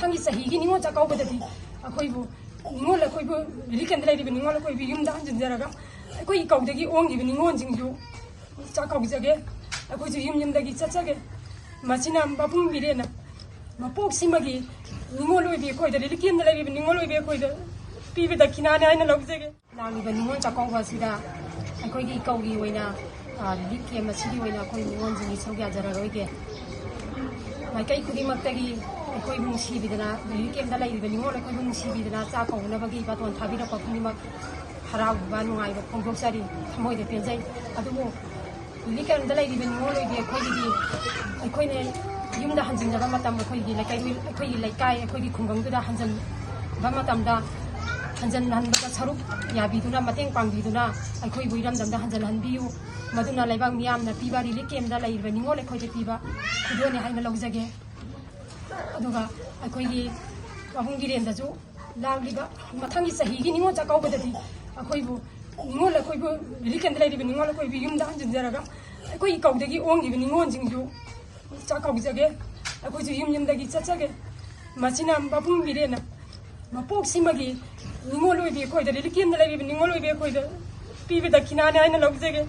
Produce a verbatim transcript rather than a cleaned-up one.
ꯃꯊꯪꯒꯤ ꯆꯍꯤꯒꯤ ꯅꯤꯉꯣꯜ ꯆꯥꯛꯀꯧꯕꯗꯗꯤ ꯑꯩꯈꯣꯏꯕꯨ, ꯅꯤꯉꯣꯜ ꯑꯩꯈꯣꯏꯕꯨ, ꯔꯤꯂꯤꯐ ꯀꯦꯝꯗ ꯂꯩꯔꯤꯕ ꯅꯤꯉꯣꯜ ꯑꯩꯈꯣꯏꯕꯨ ꯌꯨꯝꯗ ꯍꯟꯖꯤꯟꯖꯔꯒ ꯑꯩꯈꯣꯏꯒꯤ ꯀꯧꯗꯒꯤ ꯑꯣꯟꯈꯤꯕ ꯅꯤꯉꯣꯜꯁꯤꯡꯁꯨ ꯆꯥꯛ ꯀꯧꯖꯒꯦ꯫ ꯑꯩꯈꯣꯏꯁꯨ ꯌꯨꯝ ꯌꯨꯝꯗꯒꯤ ꯆꯠꯆꯒꯦ꯫ ꯃꯁꯤꯅ ꯃꯄꯨꯡ ꯃꯤꯔꯦꯟꯅ ꯃꯄꯣꯛꯁꯤꯃꯒꯤ ꯅꯤꯉꯣꯜ ꯑꯣꯏꯕꯤ ꯑꯩꯈꯣꯏꯗ, ꯔꯤꯂꯤꯐ ꯀꯦꯝꯗ ꯂꯩꯔꯤꯕ ꯅꯤꯉꯣꯜ ꯑꯣꯏꯕꯤ ꯑꯩꯈꯣꯏꯗ ꯄꯤꯕ ꯗꯈꯤꯅꯥꯅꯤ ꯍꯥꯏꯅ ꯂꯧꯖꯒꯦ꯫ ꯂꯥꯛꯂꯤꯕ ꯅꯤꯉꯣꯜ ꯆꯥꯛꯀꯧꯕ ꯑꯁꯤꯗ ꯑꯩꯈꯣꯏꯒꯤ ꯏꯀꯧꯒꯤ ꯑꯣꯏꯅ, ꯑ, ꯔꯤꯂꯤꯐ ꯀꯦꯝ ꯑꯁꯤꯒꯤ ꯑꯣꯏꯅ ꯑꯩꯈꯣꯏ ꯅꯤꯉꯣꯜꯁꯤꯡꯒꯤ ꯁꯔꯨꯛ ꯌꯥꯖꯔꯔꯣꯏꯒꯦ꯫ ꯃꯥꯏꯀꯩ ꯈꯨꯗꯤꯡꯃꯛꯇꯒꯤ ꯑꯩꯈꯣꯏꯕꯨ ꯅꯨꯡꯁꯤꯕꯤꯗꯅ, ꯔꯤꯂꯤꯐ ꯀꯦꯝꯗ ꯂꯩꯔꯤꯕ ꯅꯤꯉꯣꯜ ꯑꯩꯈꯣꯏꯕꯨ ꯅꯨꯡꯁꯤꯕꯤꯗꯅ ꯆꯥꯛ ꯀꯧꯅꯕꯒꯤ ꯕꯥꯇꯣꯟ ꯊꯥꯕꯤꯔꯛꯄ ꯈꯨꯗꯤꯡꯃꯛ ꯍꯔꯥꯎꯕ, ꯅꯨꯡꯉꯥꯏꯕ ꯐꯣꯡꯗꯣꯛꯆꯔꯤ꯫ ꯊꯃꯣꯏꯗ ꯄꯦꯟꯖꯩ꯫ ꯑꯗꯨꯕꯨ ꯔꯤꯂꯤꯐ ꯀꯦꯝꯗ ꯂꯩꯔꯤꯕ ꯅꯤꯉꯣꯜ ꯑꯣꯏꯕꯤ ꯑꯩꯈꯣꯏꯒꯤꯗꯤ, ꯑꯩꯈꯣꯏꯅ ꯌꯨꯝꯗ ꯍꯟꯖꯤꯟꯖꯕ ꯃꯇꯝ, ꯑꯩꯈꯣꯏꯒꯤ ꯂꯩꯀꯥꯏ, ꯑꯩꯈꯣꯏꯒꯤ ꯂꯩꯀꯥꯏ, ꯑꯩꯈꯣꯏꯒꯤ ꯈꯨꯡꯒꯪꯗꯨꯗ ꯍꯟꯖꯤꯟꯕ ꯃꯇꯝꯗ, ꯍꯟꯖꯤꯟꯍꯟꯕꯗ ꯁꯔꯨꯛ ꯌꯥꯕꯤꯗꯨꯅ, ꯃꯇꯦꯡ ꯄꯥꯡꯕꯤꯗꯨꯅ ꯑꯩꯈꯣꯏꯕꯨ ꯏꯔꯝꯗꯝꯗ ꯍꯟꯖꯤꯟꯍꯟꯕꯤꯌꯨ꯫ ꯃꯗꯨꯅ ꯂꯩꯕꯥꯛ ꯃꯤꯌꯥꯝꯅ ꯄꯤꯕ ꯔꯤꯂꯤꯐ ꯀꯦꯝꯗ ꯂꯩꯔꯤꯕ ꯅꯤꯉꯣꯜ ꯑꯩꯈꯣꯏꯗ ꯄꯤꯕ ꯈꯨꯗꯣꯜꯅꯤ ꯍꯥꯏꯅ ꯂꯧꯖꯒꯦ꯫ ꯑꯗꯨꯒ ꯑꯩꯈꯣꯏꯒꯤ ꯃꯕꯨꯡ ꯕꯤꯔꯦꯟꯗꯁꯨ ꯂꯥꯛꯂꯤꯕ ꯃꯊꯪꯒꯤ ꯆꯍꯤꯒꯤ ꯅꯤꯉꯣꯜ ꯆꯥꯛꯀꯧꯕꯗꯗꯤ ꯑꯩꯈꯣꯏꯕꯨ, ꯅꯤꯉꯣꯜ ꯑꯩꯈꯣꯏꯕꯨ, ꯔꯤꯂꯤꯐ ꯀꯦꯝꯗ ꯂꯩꯔꯤꯕ ꯅꯤꯉꯣꯜ ꯑꯩꯈꯣꯏꯕꯨ ꯌꯨꯝꯗ ꯍꯟꯖꯤꯟꯖꯔꯒ ꯑꯩꯈꯣꯏꯒꯤ ꯀꯧꯗꯒꯤ ꯑꯣꯟꯈꯤꯕ ꯅꯤꯉꯣꯜꯁꯤꯡꯁꯨ ꯆꯥꯛ ꯀꯧꯖꯒꯦ꯫ ꯑꯩꯈꯣꯏꯁꯨ ꯌꯨꯝ ꯌꯨꯝꯗꯒꯤ ꯆꯠꯆꯒꯦ꯫ ꯃꯁꯤꯅ ꯃꯄꯨꯡ ꯃꯤꯔꯦꯟꯅ ꯃꯄꯣꯛꯁꯤꯃꯒꯤ ꯅꯤꯉꯣꯜ ꯑꯣꯏꯕꯤ ꯑꯩꯈꯣꯏꯗ, ꯔꯤꯂꯤꯐ ꯀꯦꯝꯗ ꯂꯩꯔꯤꯕ ꯅꯤꯉꯣꯜ ꯑꯣꯏꯕꯤ ꯑꯩꯈꯣꯏꯗ ꯄꯤꯕ ꯗꯈꯤꯅꯥꯅꯤ ꯍꯥꯏꯅ ꯂꯧꯖꯒꯦ꯫